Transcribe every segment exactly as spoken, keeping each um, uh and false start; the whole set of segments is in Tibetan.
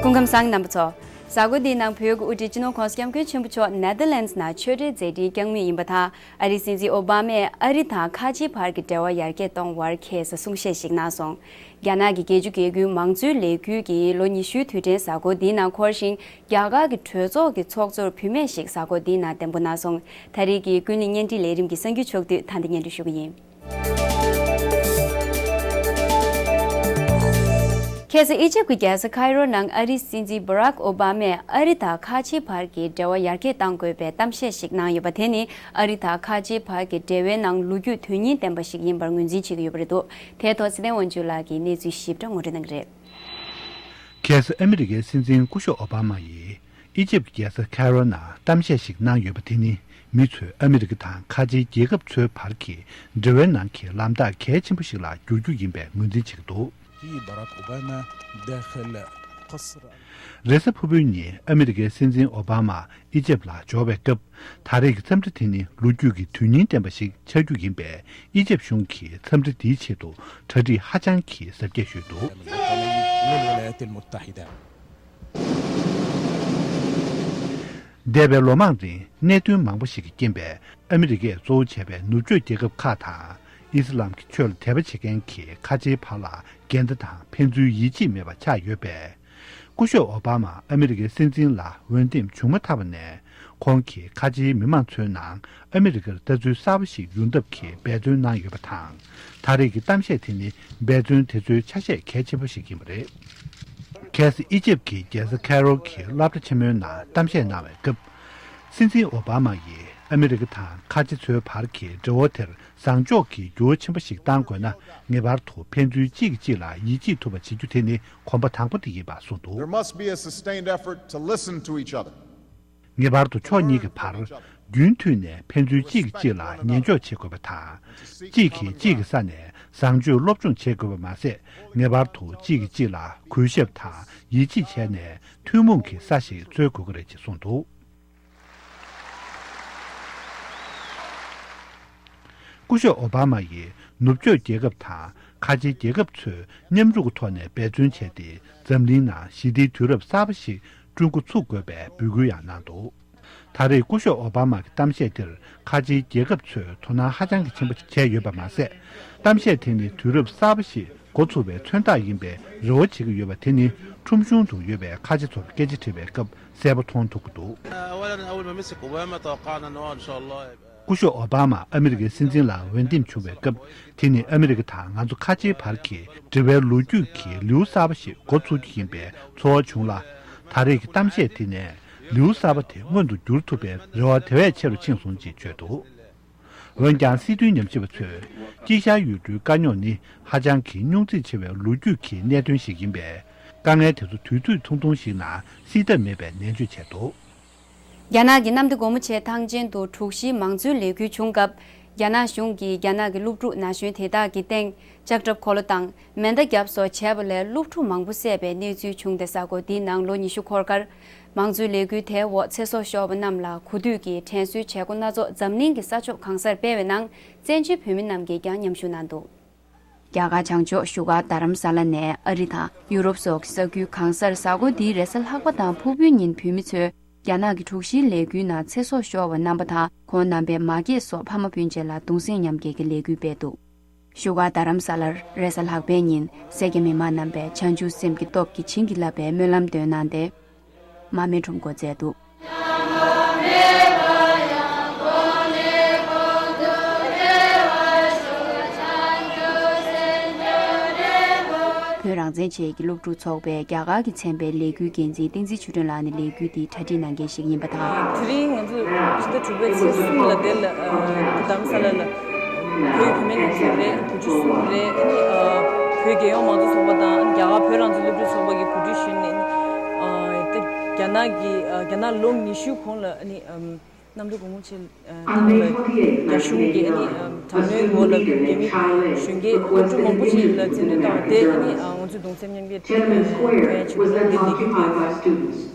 སྐུ་ཁམས་བཟང་རྣམ་པ་ཚོ། གཟའ་འཁོར་འདིའི་ནང་བོད་ཀྱི་དབུ་ཁྲིད་སྤྱི་ནོར་༧གོང་ས་༧སྐྱབས་མགོན་ཆེན་པོ་མཆོག་ནེ་དར་ལེན་ཌི་ནང་ཆོས་འབྲེལ་མཛད་འཕྲིན་བསྐྱངས་མུས་ཡིན་པ་དང་། ཨ་རིའི་སྲིད་འཛིན་ཨོ་བྷ་མས་ཨ་རི་དང་ཁ་ཆེའི་བར་གྱི་འབྲེལ་བ་ཡར་རྒྱས་གཏོང་བར་འཁེལ་ས་གསུང་བཤད་ཞིག་གནང་སོང་། རྒྱ་ནག་གི་རྒྱལ་སྤྱི་རྒྱལ་ཁབ་མང་གཙོའི་ལས་འགུལ་གྱི་ལོ་ཉི་ཤུའི་དུས་དྲན་གཟའ་འཁོར་འདིའི་ནང་འཁོར་ཞིང་། རྒྱ་གར་གྱི་གྲོས་ཚོགས་ཀྱི་ཚོགས་གཙོར་བུད་མེད་ཞིག་གཟའ་འཁོར་འདིའི་ནང་འདེམས་བསྐོ་གནང་སོང་། ད་རེས་ཀྱི་ཀུན་གླེང་བརྙན་འཕྲིན་ལས་རིམ་གྱི་གསར་འགྱུར་ཕྱོགས་བསྡུས་ད་ལྟ་སྙན་སྒྲོན་ཞུ་གི་ཡིན། ཁ་སང་ཨི་ཇིབ་ཀྱི་རྒྱལ་ས་ཁའི་རོ་ནང་ཨ་རིའི་སྲིད་འཛིན་བྷ་རག་ཨོ་བྷ་མས་ཨ་རི་དང་ཁ་ཆེའི་བར་གྱི་འབྲེལ་བ་ཡར་རྒྱས་གཏང་དགོས་པའི་གཏམ་བཤད་ཞིག་གནང་ཡོད་པ། དེ་ནི་ཨ་རི་དང་ཁ་ཆེའི་བར་གྱི་འབྲེལ་བའི་ནང་ལོ་རྒྱུས་དོན་སྙིང་ལྡན་པ་ཞིག་ཡིན་པར་ངོས་འཛིན་བྱེད་ཀྱི་ཡོད་པ་རེད་འདུག་དེའི་ཐོག་ཚེ་བརྟན་དབང་ཕྱུག་ལགས་ཀྱིས་གནས་ཚུལ་ཞིབ་ཕྲ་ངོ་སྤྲོད་གནང་གི་རེད། ཁ་སང་ཨ་མི་རི་ཀའི་སྲིད་འཛིན་སྐུ་ཞབས་ཨོ་བྷ་མ་ཡིས་ཨི་ཇིབ་ཀྱི་རྒྱལ་ས་ཁའི་རོ་ནང་གཏམ་བཤད་ཞིག་གནང་ཡོད་པ། དེ་ནི་མི་ཚོས་ཨ་མི་རི་ཀ་དང་ཁ་ཆེའི་རྒྱལ་ཁབ་ཚོའི་བར་གྱི་འབྲེལ་བའི་ནང་གི་ལམ་ཐག་གལ་ཆེན་པོ་ཞིག་ལ་འགྱུར་རྒྱུ་ཡིན་པའི་ངོས་འཛིན་བྱེད་ཀྱི་འདུག في باراك أوباما داخل قصر. རེས་གཟའ་ཕུར་བུའི་ཉིན་ཨ་མི་རི་ཀའི་སྲིད་འཛིན་ཨོ་བྷ་མ་ཨི་ཇིབ་ལ་འབྱོར་བའི་སྐབས། ད་རེས་ཀྱི་འཚམས་འདྲི་དེ་ནི་ལོ་རྒྱུས་ཀྱི་དོན་སྙིང་ལྡན་པ་ཞིག་ཆགས་རྒྱུ་ཡིན་པས། ཨི་ཇིབ་གཞུང་གིས་འཚམས་འདྲི་འདིའི་ཆེད་དུ་གྲ་སྒྲིག་ཧ་ཅང་གི་གཟབ་རྒྱས་ཞུས་འདུག للولايات المتحدة. འདས་པའི་ལོ་མང་རིང་གནད་དོན་མང་པོ་ཞིག་གི་རྐྱེན་པས། ཨ་མི་རི་ཀས་གཙོ་བོ་བྱས་པའི་ནུབ་ཕྱོགས་རྒྱལ་ཁབ་ཁག་དང་། ཨི་སི་ལམ་གྱི་ཆོས་ལ་དད་པ་བྱེད་མཁན་གྱི་ཁ་ཆེའི་བར་ལ་འགལ་ཟླ་དང་ཕན་ཚུན་ཡིད་ཆེས་མེད་པ་ཆགས་ཡོད་པས། སྐུ་ཞབས་ཨོ་བྷ་མ་ཨ་མི་རི་ཀའི་སྲིད་འཛིན་ལ་འོས་འདེམས་བྱུང་མ་ཐག་པ་ནས། ཁོང་གིས་ཁ་ཆེའི་མི་མང་ཚོའི་ནང་ཨ་མི་རི་ཀར་ལྟ་ཚུལ་གསར་པ་ཞིག་ཡོང་ཐབས་ཀྱི་འབད་བརྩོན་གནང་ཡོད་པ་དང་། ད་རེས་ཀྱི་གཏམ་བཤད་དེ་ནི་འབད་བརྩོན་དེ་ཚོའི་ཆ་ཤས་གལ་ཆེན་པོ་ཞིག་ཡིན་པ་རེད། ཁ་སང་ཨི་ཇིབ་ཀྱི་རྒྱལ་ས་ཁའི་རོ་གི་སློབ་གྲྭ་ཆེན་མོའི་ནང་གཏམ་བཤད་གནང་བའི་སྐབས། སྲིད་འཛིན་ཨོ་བྷ་མ་ཡིས་ཨ་མི་རི་ཀ་དང་ཁ་ཆེ་ཚོའི་བར་གྱི་འབྲེལ་བ་དེར་བཟང་ཕྱོགས་ཀྱི་འགྱུར་བ་ཆེན་པོ་ཞིག་གཏང་དགོས་ན། ངེས་པར་དུ་ཕན་ཚུན་གཅིག་གིས་གཅིག་ལ་ཡིད་ཆེས་ཐུབ་པ་བྱེད་རྒྱུ་དེ་ནི་གོམ་པ་དང་པོ་དེ་ཡིན་པ་གསུངས་འདུག There must be a sustained effort to listen to each other. ངེས་པར་དུ་ཕྱོགས་གཉིས་ཀྱི་བར་རྒྱུན་མཐུད་ནས་ཕན་ཚུན་གཅིག་གིས་གཅིག་ལ་ཉན་འཇོག་བྱེད་དགོས་པ་དང་། གཅིག་གིས་གཅིག་གི་ས་ནས་བཟང་སྤྱོད་སློབ་སྦྱོང་བྱེད་དགོས་པ་མ་ཟད། ངེས་པར་དུ་གཅིག་གིས་གཅིག་ལ་གུས་ཞབས་དང་ཡིད་ཆེས་བྱས་ནས་ཐུན་མོང་གི་ས་ཞིག་འཚོལ་དགོས་ཀྱི་རེད་ཅེས་གསུངས་འདུག་སྐུ་ཞབས་ཨོ་བྷ་མ་ཡིས་ནུབ་ཕྱོགས་རྒྱལ་ཁབ་དང་ཁ་ཆེའི་རྒྱལ་ཁབ་ཚོས་མཉམ་རུབ་ཀྱི་ཐོག་ནས་འབད་བརྩོན་བྱས་ཏེ། འཛམ་གླིང་ནང་ཞི་བདེའི་དུས་རབས་གསར་པ་ཞིག་བསྐྲུན་འགོ་ཚུགས་དགོས་པའི་འབོད་སྐུལ་ཡང་གནང་འདུག་ད་རེས་སྐུ་ཞབས་ཨོ་བྷ་མ་གི་གཏམ་བཤད་དེར་ཁ་ཆེའི་རྒྱལ་ཁབ་ཚོས་དོ་སྣང་ཧ་ཅང་གི་ཆེན་པོ་བྱས་ཡོད་པ་མ་ཟད། གཏམ་བཤད་དེ་ནི་དུས་རབས་གསར་པ་ཞིག་འགོ་ཚུགས་པའི་མཚོན་རྟགས་ཡིན་པའི་རེ་བ་བྱེད་ཀྱི་ཡོད་པ་དེ་ནི་ཁྲོམ་གཞུང་དུ་ཡོད་པའི་ཁ་ཆེ་ཚོར་སྐད་ཆ་དྲིས་པའི་སྐབས་གསལ་པོ་མཐོང་ཐུབ་ཀྱི་འདུག أولا، أول ما مسك أوباما توقعنا أنه إن شاء الله. སྐུ་ཞབས་ཨོ་བྷ་མ་ཨ་མི་རི་ཀའི་སྲིད་འཛིན་ལ་འོས་འདེམས་བྱུང་བའི་སྐབས། དེ་ནི་ཨ་མི་རི་ཀ་དང་ང་ཚོ་ཁ་ཆེའི་བར་གྱི་འབྲེལ་བའི་ལོ་རྒྱུས་ཀྱི་ལེའུ་གསར་པ་ཞིག་འགོ་ཚུགས་རྒྱུ་ཡིན་པའི་ཚོར་བ་བྱུང་ལ། ད་རེས་ཀྱི་གཏམ་བཤད་དེ་ནས་ལེའུ་གསར་པ་དེ་མངོན་དུ་འགྱུར་ཐུབ་པའི་རེ་བ་དེ་བས་ཆེ་རུ་ཕྱིན་སོང་ཅེས་བརྗོད་འདུག་འོན་ཀྱང་། སྲིད་དོན་ཉམས་ཞིབ་པ་ཚོས་དཀྱིལ་ཤར་ཡུལ་གྲུའི་དཀའ་རྙོག་ནི་ཧ་ཅང་གི་རྙོག་འཛིང་ཆེ་བའི་ལོ་རྒྱུས་ཀྱི་གནད་དོན་ཞིག་ཡིན་པས། དཀའ་ངལ་དེ་ཚོ་དུས་ཚོད་ཐུང་ཐུང་ཞིག་ནང་སེལ་ཐབས་མེད་པའི་ནན་བརྗོད་བྱས་འདུག་རྒྱ་ནག་གི་གནམ་བདེ་སྒོ་མོ་ཆེའི་ཐང་ཆེན་དུ་དྲུག་བཞིའི་མང་གཙོའི་ལས་འགུལ་བྱུང་སྐབས། རྒྱ་ནག་གཞུང་གིས་རྒྱ་ནག་གི་སློབ་ཕྲུག་ན་གཞོན་དེ་དག་གི་སྟེང་ལྕགས་ཁྲབ་འཁོར་ལོ་དང་མེ་མདའ་བརྒྱབ་སོགས་བྱས་པ་ལས་སློབ་ཕྲུག་མང་པོ་བསད་པའི་གནས་ཚུལ་བྱུང་སྟེ། གཟའ་འཁོར་འདིའི་ནང་ལོ་ཉི་ཤུ་འཁོར་ཁར། མང་གཙོའི་ལས་འགུལ་དེའི་འོག་ཚེ་སྲོག་ཤོར་བ་རྣམས་ལ་གོ་ཐོས་ཀྱི་དྲན་གསོའི་བྱེད་སྒོ་སྣ་ཚོགས་འཛམ་གླིང་གི་ས་ཕྱོགས་གང་སར་སྤེལ་བའི་ནང་། བཙན་བྱོལ་བོད་མི་རྣམས་ཀྱིས་ཀྱང་མཉམ་ཞུགས་གནང་འདུག་རྒྱ་གར་བྱང་ཕྱོགས་བཞུགས་སྒར་རྡ་རམ་ས་ལ་ནས་ཨ་རི་དང་ཡུ་རོབ་སོགས་ཀྱི་ས་ཁུལ་གང་སར་གཟའ་འཁོར་འདིའི་རེས་གཟའ་ལྷག་པ་དང་ཕུར་བུའི་ཉིན་བོད་མི་ཚོས་རྒྱ་ནག་གི་དྲུག་བཞིའི་ལས་འགུལ་ནང་ཚེ་སྲོག་ཤོར་བ་རྣམ་པ་དང་ཁོང་རྣམ་པའི་མ་སྐྱེས་སོགས་ཕ་མ་སྤུན་མཆེད་ལ་གདུང་སེམས་མཉམ་སྐྱེད་ཀྱི་ལས་འགུལ་སྤེལ་འདུག་བཞུགས་སྒར་རྡ་རམ་ས་ལར་རེས་གཟའ་ལྷག་པའི་ཉིན་སེར་སྐྱ་མི་མང་རྣམ་པས་བྱང་ཆུབ་སེམས་ཀྱི་སྟོབས་ཀྱིས་བྱིན་གྱིས་བརླབས་པའི་སྨོན་ལམ་འདོན་གནང་སྟེ། མར་མེ་ཁྲོམ་སྐོར་མཛད་འདུག་བོད་རང་བཙན་ཆེད་ཀྱི་སློབ་ཕྲུག་ཚོགས་པའི་རྒྱ་གར་གྱི་ཚན་པའི་ལས་འགུལ་འགན་འཛིན་བསྟན་འཛིན་ཆོས་སྒྲོན་ལགས་ནས་ལས་འགུལ་འདིའི་གྲ་སྒྲིག་གནང་མཁན་ཞིག་ཡིན་པ་དང་། དེ་རིང་ང་ཚོ་ཕྱི་ཟླ་དྲུག་པའི་ཚེས་གསུམ་ལ་དེ་ལ་རྡ་རམ་ས་ལ་ལ། བོད་བུད་མེད་ལྷན་ཚོགས་རེད། བུ་ཕྲུག་གསུམ་རེད། ཨ་ནི་ཨ་བོད་རྒྱལ་ཡོངས་མང་གཙོ་ཚོགས་པ་དང་རྒྱ་གར་བོད་རང་བཙན་སློབ་ཕྲུག་ཚོགས་པ་གི་གོ་སྒྲིག་ཞུས་ནས། ཨ་ད་རྒྱ་ནག་གི་ཨ་རྒྱ་ནག་ལོ་ཉི་ཤུ་གོང་ལ་ཨ་ནི་ཨམ་གནམ་གྲུ་གོང་མོ་ཆེ་ཨ་ཐོག་ལ་རྒྱ་གཞུང་གི་ཨ་ནི་ཨམ་དྲག་གནོན་འོག་ལ་རྒྱ་མི་གཞོན་སྐྱེས་སློབ་ཕྲུག་མང་པོ་ཞིག་ལ་བཙན་གནོན་བཏང་བ་དེ་ཨ་ནི་ཨ་ང་ཚོས་གདུང་སེམས་མཉམ་སྐྱེད་ཐོན་ཡ་ཆེད་དུ་འདི་ལས་འགུལ་སྤེལ།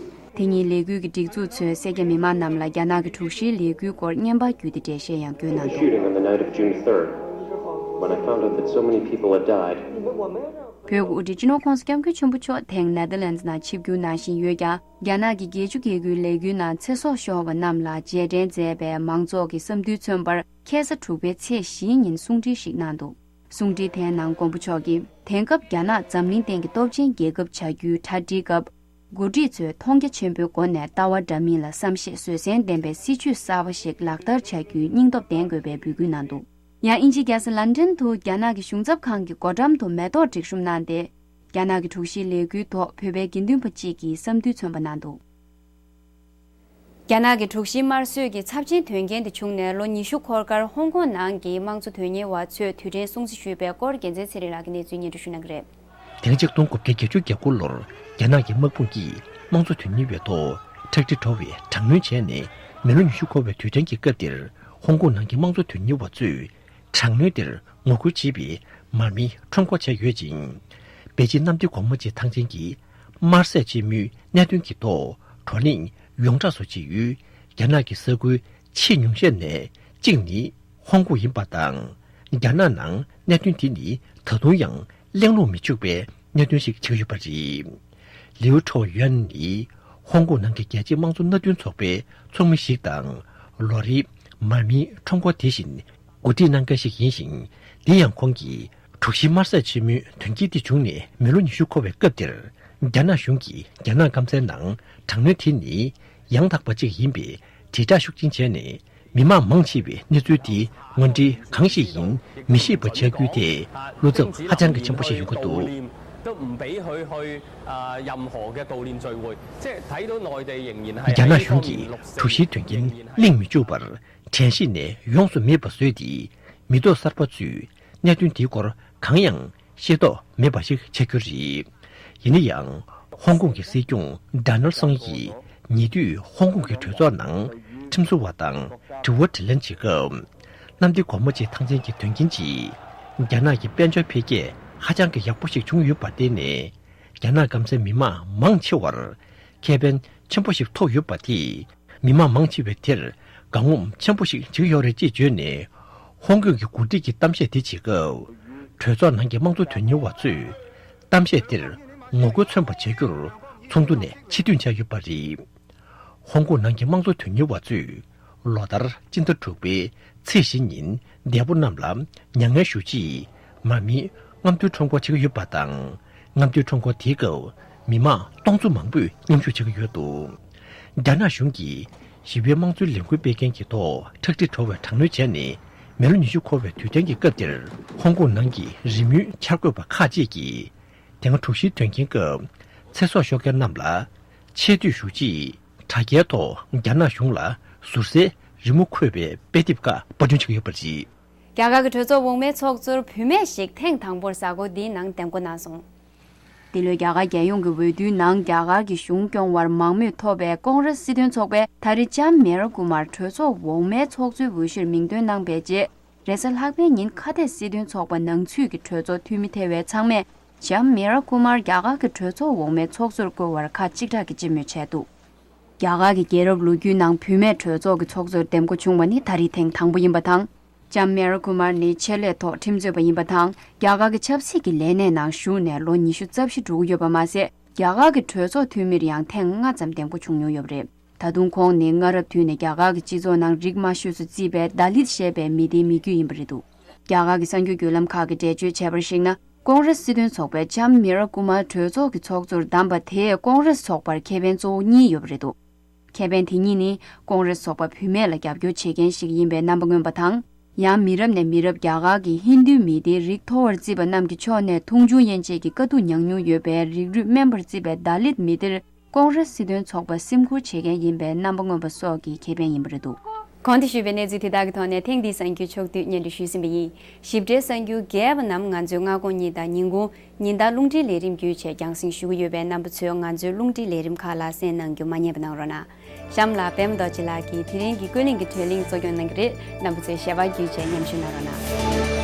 དེ་ཉིན་ལས་འགུལ་གྱི་སྒྲིག་འཛུགས་ཚོས་སེར་སྐྱ་མི་མང་རྣམས་ལ་རྒྱ་ནག་གི་དྲུག་བཞིའི་ལས་འགུལ་སྐོར་བརྙན་པར་བརྒྱུད་དེ་འགྲེལ་བཤད་ཡང་བསྐྱོན་གནང་འདུག Shooting on the night of June third, when I found out that so many people had died, བོད་ཀྱི་དབུ་ཁྲིད་སྤྱི་ནོར་༸གོང་ས་༸སྐྱབས་མགོན་ཆེན་པོ་མཆོག་དེང་ནེ་དར་ལེནྜ་ནང་ཆིབས་བསྒྱུར་གནང་བཞིན་ཡོད་ཀྱང་། རྒྱ་ནག་གི་རྒྱལ་སྤྱི་སྐད་ཡིག་ལས་འགུལ་ནང་ཚེ་སྲོག་ཤོར་བ་རྣམས་ལ་རྗེས་དྲན་མཛད་པའི་མང་ཚོགས་ཀྱི་བསམ་འདུན་མཚོན་པར་ཁ་ས་དྲུག་པའི་ཚེས་བཞིའི་ཉིན་གསུང་འཕྲིན་ཞིག་གནང་འདུག་གསུང་འཕྲིན་དེའི་ནང་མགོན་པོ་མཆོག་གིས། དེང་སྐབས་རྒྱ་ནག་འཛམ་གླིང་སྟེང་གི་སྟོབས་ཆེན་རྒྱལ་ཁབ་བྱ་རྒྱུའི་གྲ་སྒྲིག་སྐབས། འགོ་ཁྲིད་ཚོས་མཐོང་རྒྱ་ཆེན་པོའི་སྒོ་ནས་ལྟ་བ་འདྲ་མིན་ལ་བསམ་ཤེས་བཟོད་བསྲན་ལྡན་པའི་སྲིད་བྱུས་གསར་པ་ཞིག་ལག་བསྟར་བྱ་རྒྱུའི་སྙིང་སྟོབས་ལྡན་དགོས་པའི་འབོད་སྐུལ་གནང་འདུག་ཡང་དབྱིན་ཇིའི་རྒྱལ་ས་ལན་ཀྲན་དུ་རྒྱ་ནག་གི་གཞུང་ཚབ་ཁང་གི་སྒོ་འགྲམ་དུ་མེ་ཏོག་སྒྲིག་གཤོམ་གནང་སྟེ། རྒྱ་ནག་གི་དྲུག་བཞིའི་ལས་འགུལ་ཐོག་བོད་པའི་དགེ་འདུན་པ་གཅིག་གིས་བསམ་འདུན་མཚོན་པ་གནང་འདུག་རྒྱ་ནག་གི་དྲུག་བཞིའི་དམར་གསོད་ཀྱི་ཚབས་ཆེན་དོན་རྐྱེན་དེ་བྱུང་ནས་ལོ་ཉི་ཤུ་འཁོར་ཁར་ཧོང་ཀོང་ནང་གི་དམངས་གཙོ་དོན་གཉེར་བ་ཚོས་དུས་དྲན་སྲུང་བརྩི་ཞུས་པའི་སྐོར་རྒྱལ་མཚན་ཚེ་རིང་ལགས་ཀྱིས་གནས་ཚུལ་སྙན་སྒྲོན་ཞུ་གནང་གི་རེད། དེ་སྔ་ཆིག་སྟོང་དགུ་བརྒྱ་བརྒྱད་ཅུ་གྱ་དགུ་ལོར་རྒྱ་ནག་གི་དམག་དཔུང་གིས་དམངས་གཙོ་དོན་གཉེར་བའི་ཐོག་ཁྲག་དྲི་བྲོ་བའི་དྲག་གནོན་བྱས་ནས་མི་ལོ་ཉི་ཤུ་འཁོར་བའི་དུས་དྲན་གྱི་སྐབས་འདིར་ཧོང་ཀོང་ནང་གི་དམངས་གཙོ་དོན་གཉེར་བ་ཚོས་དྲག་གནོན་དེར་ངོ་རྒོལ་བྱེད་པའི་མར་མེའི་ཁྲོམ་སྐོར་བྱས་ཡོད་ཅིང་། པེ་ཅིན་གནམ་བདེ་སྒོ་མོ་ཆེའི་ཐང་ཆེན་གྱི་དམར་ཟས་ཆེན་མོའི་གནད་དོན་གྱི་ཐོག་བགྲོ་གླེང་ཡོངས་གྲགས་སུ་བྱེད་ཡུལ་རྒྱ་ནག་གི་ས་ཁུལ་ཆེས་ཉུང་ཤས་ནས་གཅིག་ནི་ཧོང་ཀོང་ཡིན་པ་དང་། རྒྱ་ནག་ནང་གནད་དོན་དེ་ནི་ད་དུང་ཡང་གླེང་སློང་མི་འཇུག་པའི་གནད་དོན་ཞིག་ཆགས་ཡོད་པ་རེད། ལིའུ་ཁྲོ་ཡོན་ནི་ཧོང་ཀོང་ནང་གི་རྒྱལ་སྤྱིའི་དམངས་གཙོ་མནའ་མཐུན་ཚོགས་པའི་ཚོགས་མི་ཞིག་དང་། ལོ་རེའི་མར་མེའི་ཁྲོམ་སྐོར་དེ་བཞིན་འགོ་ཁྲིད་གནང་མཁན་ཞིག་ཡིན་ཞིང་། དེ་ཡང་ཁོང་གིས་དྲུག་བཞིའི་དམར་ཟས་ཆེན་མོའི་དོན་རྐྱེན་དེ་བྱུང་ནས་མི་ལོ་ཉི་ཤུ་འཁོར་བའི་སྐབས་དེར། རྒྱ་ནག་གཞུང་གིས་རྒྱ་ནག་སྐམ་སའི་ནང་དྲག་གནོན་དེ་ནི་ཡང་དག་པ་ཅིག་ཡིན་པའི་དྲིལ་བསྒྲགས་ཤུགས་ཆེན་བྱས་ནས། མི་མང་མང་ཆེ་བས་གནས་ཚུལ་དེ་དངོས་འབྲེལ་གང་ཞིག་ཡིན་མི་ཤེས་པ་བྱ་རྒྱུའི་ཐད་བློ་འཚབ་ཧ་ཅང་གི་ཆེན་པོ་ཞིག་ཡོང་གི་འདུག 都唔俾佢去啊任何嘅悼念聚會，即係睇到內地仍然係རྒྱ་ནག་གཞུང་གིས་དྲུག་བཞིའི་དོན་རྐྱེན་གླེང་མི་བཅུག་པར་དྲན་ཤེས་ནས་ཡོངས་སུ་མེད་པ་བཟོས་ཏེ། མི་ཐོག་གསར་པ་ཚོས་གནད་དོན་དེའི་སྐོར་གང་ཡང་ཤེས་རྟོགས་མེད་པ་ཞིག་ཆགས་རྒྱུ་རེད། ཡིན་ན་ཡང་། ཧོང་ཀོང་གི་སྲིད་སྐྱོང་ཌོ་ནལ་སོང་ཡིས་ཉེ་དུས་ཧོང་ཀོང་གི་གྲོས་ཚོགས་ནང་ཁྲིམས་བཟོ་བ་དང་དྲི་བ་དྲིས་ལན་བྱེད་སྐབས། གནམ་བདེ་སྒོ་མོ་ཆེའི་ཐང་ཆེན་གྱི་དོན་རྐྱེན་གྱིས་རྒྱ་ནག་གི་དཔལ་འབྱོར་འཕེལ་རྒྱས་ཧ་ཅང་གི་ཡག་པོ་ཞིག་བྱུང་ཡོད་པར་བརྟེན་ནས། རྒྱ་ནག་སྐམ་སའི་མི་མང་མང་ཆེ་བར་ཁེ་ཕན་ཆེན་པོ་ཞིག་ཐོབ་ཡོད་པ་དེས། མི་མང་མང་ཆེ་བས་དེར་དགའ་ངོམས་ཆེན་པོ་ཞིག་བྱེད་ཀྱི་ཡོད་རེད་ཅེས་བརྗོད་ནས། ཧོང་ཀོང་གི་འགོ་ཁྲིད་ཀྱིས་གཏམ་བཤད་དེ་བྱེད་སྐབས། གྲོས་ཚོགས་ནང་གི་དམངས་གཙོ་དོན་གཉེར་བ་ཚོས་གཏམ་བཤད་དེར་ངོ་རྒོལ་མཚོན་པ་བྱ་རྒྱུར་ཚོགས་འདུ་ནས་ཕྱིར་ཐོན་བྱས་ཡོད་པ་རེད། ཧོང་ཀོང་ནང་གི་དམངས་གཙོ་དོན་གཉེར་བ་ཚོས་ལོ་ལྟར་སྤྱི་ཟླ་དྲུག་པའི་ཚེས་བཞི་ཉིན་འདས་པོ་རྣམས་ལ་མྱ་ངན་ཞུ་ཆེད་མར་མེའི་རྔམ་སྟོན་ཁྲོམ་སྐོར་བྱེད་ཀྱི་ཡོད་པ་དང་། རྔམ་སྟོན་ཁྲོམ་སྐོར་དེའི་སྐབས་མི་མང་སྟོང་ཚོ་མང་པོས་མཉམ་ཞུགས་བྱེད་ཀྱི་ཡོད་འདུག་རྒྱ་ནག་གཞུང་གིས་ཞི་བའི་དམངས་གཙོའི་ལས་འགུལ་སྤེལ་མཁན་གྱི་ཐོག་ཁྲག་དྲི་བྲོ་བའི་དྲག་གནོན་བྱས་ནས་མི་ལོ་ཉི་ཤུ་འཁོར་བའི་དུས་དྲན་གྱི་སྐབས་དེར་ཧོང་ཀོང་ནང་གི་རི་མོའི་འཆར་འགོད་པ་ཁག་ཅིག་གིས། དེ་སྔ་དྲུག་བཞིའི་དོན་རྐྱེན་སྐབས་ཚེ་སྲོག་ཤོར་མཁན་རྣམས་ལ་ཆེ་བསྟོད་ཞུ་ཆེད་དྲ་རྒྱའི་ཐོག་རྒྱ་ནག་གཞུང་ལ་ཟུར་ཟའི་རི་མོ་འཁོད་པའི་དཔེ་དེབ་ཁག་པར་སྐྲུན་བྱེད་ཀྱི་ཡོད་པ་རེད། རྒྱ་གར་གྱི་གྲོས་ཚོགས་འོག་མའི་ཚོགས་གཙོར་བུད་མེད་ཞིག་ཐེངས་དང་པོར་གཟའ་འཁོར་འདིའི་ནང་འདེམས་བསྐོ་གནང་སོང་། འདི་ལོའི་རྒྱ་གར་རྒྱལ་ཡོངས་ཀྱི་འོས་བསྡུའི་ནང་རྒྱ་གར་གྱི་གཞུང་སྐྱོང་བར་མང་མོས་ཐོབ་པའི་ཀོང་རེས་སྲིད་དོན་ཚོགས་པས་ད་རེས་ལྕམ་མེ་ར་ཀུ་མར་གྲོས་ཚོགས་འོག་མའི་ཚོགས་གཙོའི་འོས་གཞིར་མིང་འདོན་གནང་པའི་རྗེས། རེས་གཟའ་ལྷག་པའི་ཉིན་ཁ་གཏད་སྲིད་དོན་ཚོགས་པ་ནང་ཚུད་ཀྱི་གྲོས་ཚོགས་འཐུས་མི་ཐེ་བའི་ཚང་མས་ལྕམ་མེ་ར་ཀུ་མར་རྒྱ་གར་གྱི་གྲོས་ཚོགས་འོག་མའི་ཚོགས་གཙོར་བསྐོ་བར་ཁ་གཅིག་གྲགས་ཀྱིས་སྤྱི་མོས་བྱས་འདུག་རྒྱ་གར་གྱི་རྒྱལ་རབས་ལོ་རྒྱུས་ནང་བུད་མེད་གྲོས་ཚོགས་ཀྱི་ཚོགས་གཙོར་འདེམས་བསྐོ་བྱུང་བ་ནི་ད་རེས་ཐེངས་དང་པོ་ཡིན་པ་དང་། ལྕམ་མེ་ར་ཀུ་མར་ནི་ཆེད་ལས་ཐོག་ཁྲིམས་རྩོད་པ་ཡིན་པ་དང་། རྒྱ་གར་གྱི་ཆབ་སྲིད་ཀྱི་ལས་གནས་ནང་ཞུགས་ནས་ལོ་ཉི་ཤུ་རྩ་བཞི་འགྲོ་གི་ཡོད་པ་མ་ཟད། རྒྱ་གར་གྱི་གྲོས་ཚོགས་འཐུས་མིར་ཡང་ཐེངས་ལྔ་ཙམ་འདེམས་བསྐོ་བྱུང་མྱོང་ཡོད་པ་རེད། ད་དུང་ཁོང་ནི་སྔ་རབས་དུས་ནས་རྒྱ་གར་གྱི་སྤྱི་ཚོགས་ནང་རིགས་དམའ་ཤོས་སུ་བརྩིས་པའི་དཱ་ལིད་ཞེས་པའི་མི་སྡེའི་མི་རྒྱུད་ཡིན་པ་རེད་འདུག་རྒྱ་གར་གྱི་གསར་འགྱུར་བརྒྱུད་ལམ་ཁག་གིས་འགྲེལ་བརྗོད་བྱས་པར་གཞིགས་ན། ཀོང་རེས་སྲིད་དོན་ཚོགས་པས་ལྕམ་མི་ར་ཀུ་མར་གྲོས་ཚོགས་ཀྱི་ཚོགས་གཙོར་བདམས་པ་དེས་ཀོང་རེས་ཚོགས་པར་ཁེ་ཕན་གཙོ་བོ་གཉིས་ཡོད་པ་རེད་འདུག་ཁེ་ཕན་དེ་གཉིས་ནི་ཀོང་རེས་ཚོགས་པ་བུད་མེད་ལ་རྒྱབ་སྐྱོར་བྱེད་མཁན་ཞིག་ཡིན་པའི་རྣམ་པ་མངོན་པ་དང་། ཡང་མི་རབས་ནས་མི་རབས་རྒྱ་གར་གྱི་ཧིན་རྡུའི་མི་སྡེའི་རིགས་མཐོ་བར་བརྩིས་པ་རྣམས་ཀྱི་ཕྱོགས་ནས་མཐོང་ཆུང་དབྱེ་འབྱེད་ཀྱི་དཀའ་སྡུག་མྱངས་མྱོང་ཡོད་པའི་རིགས་རུས་དམན་པར་བརྩིས་པའི་དཱ་ལིད་མི་སྡེར་ཀོང་རེས་སྲིད་དོན་ཚོགས་པ་སེམས་ཁུར་བྱེད་མཁན་ཡིན་པའི་རྣམ་པ་མངོན་པ་སོགས་ཀྱི་ཁེ་ཕན་ཡིན་པ་རེད་འདུག་གོང་དུ་ཞུས་པའི་གནས་ཚུལ་དེ་དག་གི་ཐོག་ནས་ཐེངས་འདིའི་གསར་འགྱུར་ཕྱོགས་བསྡུས་སྙན་སྒྲོན་ཞུས་ཟིན་པ་ཡིན། ཞིབ་ཕྲའི་གསར་འགྱུར་རྒྱས་པ་རྣམས་ང་ཚོའི་སྔ་དགོང་གཉིས་དང་ཉིན་གུང་ཉིན་ལྟར་རླུང་འཕྲིན་ལས་རིམ་བརྒྱུད་བཅས་རྒྱང་སྲིང་ཞུ་གི་ཡོད་པས། རྣམ་པ་ཚོས་ང་ཚོའི་རླུང་འཕྲིན་ལས་རིམ་ཁག་ལ་གསན་གནང་རྒྱུ་མ་བསྙེལ་བ་གནང་རོགས་གནང་། གཤམ་ལ་པད་མ་རྡོ་རྗེ་ལགས་ཀྱིས་དེ་རིང་གི་ཀུན་གླེང་གི་གྲོས་གླེང་གཙོ་སྐྱོང་གནང་གི་རེད། རྣམ་པ་ཚོས་ཞལ་པར་བརྒྱུད་བཅས་མཉམ་ཞུགས་གནང་རོགས་གནང་།